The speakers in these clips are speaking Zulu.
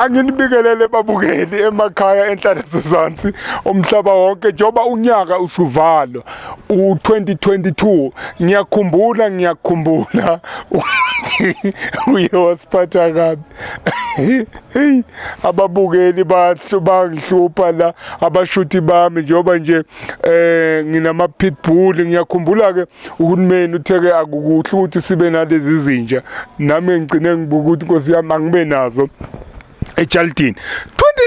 Anginibikelele babukeli emakhaya enhla nasezansi umhlaba wonke, njengoba unyaka usuvalwa u-2022. Ngiyakhumbula, ngiyakhumbula ukuthi uye wasiphatha kabi. Hey, ababukeli bangihlupha la, abashuthi bami, njengoba nje nginama pitbull. Ngiyakhumbula ke uhulumeni utheke akukuhle ukuthi sibe nalezi zinja, nami ngigcine ngibuka ukuthi Nkosi yami, angibe nazo ejardini.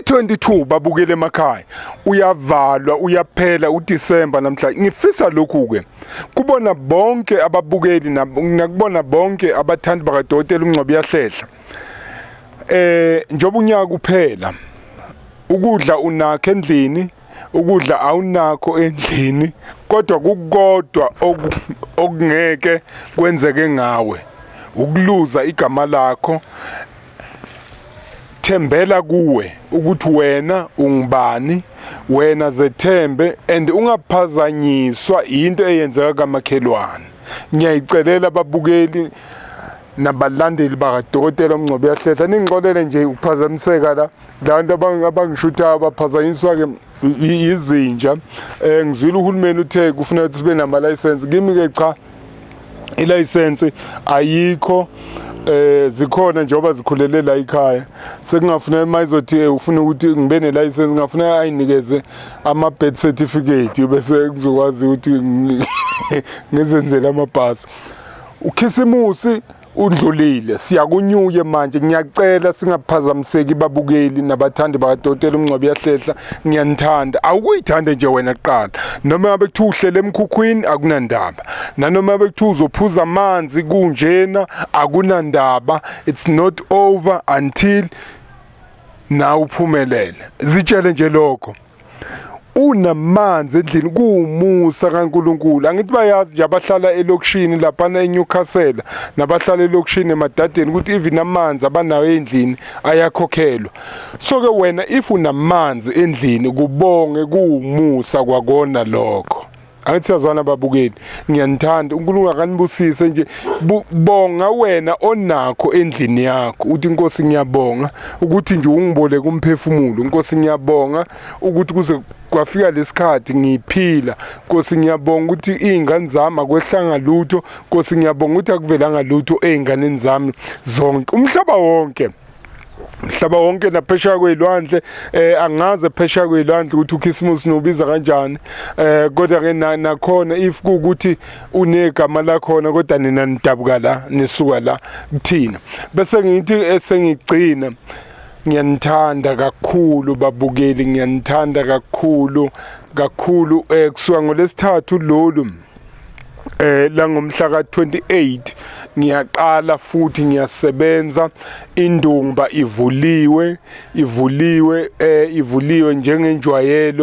2022, babukele emakhaya, uyavalwa, uyaphela uDecember namhlanje. Ngifisa lokhu ke kubona bonke ababukeli nakubona bonke abathandi bakadokotela uMngcobo Yahlehla, njengoba unyaka kuphela, ukudla unakho endlini, ukudla awunakho endlini, kodwa kukodwa okungeke kwenzeke ngawe, ukuluza igama lakho. Thembela kuwe ukuthi wena ungubani, wena zethembe and ungaphazanyiswa into eyenzeka kamakhelwane. Ngiyayicelela ababukeli nabalandeli bakadokotela uMngcobo Yahlehla, ningixolele nje ukuphazamiseka la. Lantu abangishuthayo baphazanyiswa-ke izinja. Ngizwile uhulumeni uthe kufuneka ukuthi sibe nama-license. Kimi-ke cha, ilayisensi ayikho. Zikhona njengoba zikhulele la ekhaya. Sekungafuneka uma izothi ufuna ukuthi ngibe ne-license, ngafuneka ayinikeze ama-birth certificate, bese kuzokwazi ukuthi ngizenzele amabhasi. Ukhisimusi undlulile, siyakunyuye manje. Ngiyacela singaphazamiseki, babukeli nabathandi bakadokotela uMngcobo Yahlehla. Ngiyanithanda. Awukuyithande nje wena kuqala, noma ngabe kuthiwa uhlele emkhukhwini, akunandaba, nanoma ngabe kuthiwa uzophuza amanzi kunjena, akunandaba. It's not over until nawe uphumelele. Zitshele nje lokho. Unamanzi endlini, kuwumusa kaNkulunkulu. Angithi bayazi nje abahlala elokishini laphana eNewcastle nabahlala elokishini eMadadeni ukuthi even amanzi abanawo endlini ayakhokhelwa. So ke wena, if unamanzi endlini, kubonge, kuwumusa kwakona lokho. Angithi siyazwana, babukeli? Ngiyanithanda, uNkulunkulu akanibusise nje. Bonga wena onakho endlini yakho, uthi, "Inkosi, ngiyabonga ukuthi nje ungiboleke umphefumulo. Inkosi, ngiyabonga ukuthi kuze kwafika lesikhathi ngiphila. Nkosi, ngiyabonga ukuthi iy'ngane zami akwehlanga lutho. Nkosi, ngiyabonga ukuthi akuvelanga lutho ey'nganeni zami zonke." Umhlaba wonke, mhlaba wonke, naphesheya kwey'lwandle. Angaze phesheya kwey'lwandle ukuthi ukhisimusi nobiza kanjani, kodwa ke nakhona if kuwukuthi unegama lakhona, kodwa nina nidabuka la, nisuka la kuthina. Bese ngithi esengigcina, ngiyanithanda kakhulu babukeli, ngiyanithanda kakhulu kakhulu. Kusuka ngolesithathu lolu la ngomhla ka-28 ngiyaqala futhi ngiyasebenza. Indumba ivuliwe, ivuliwe, ivuliwe njengenjwayelo.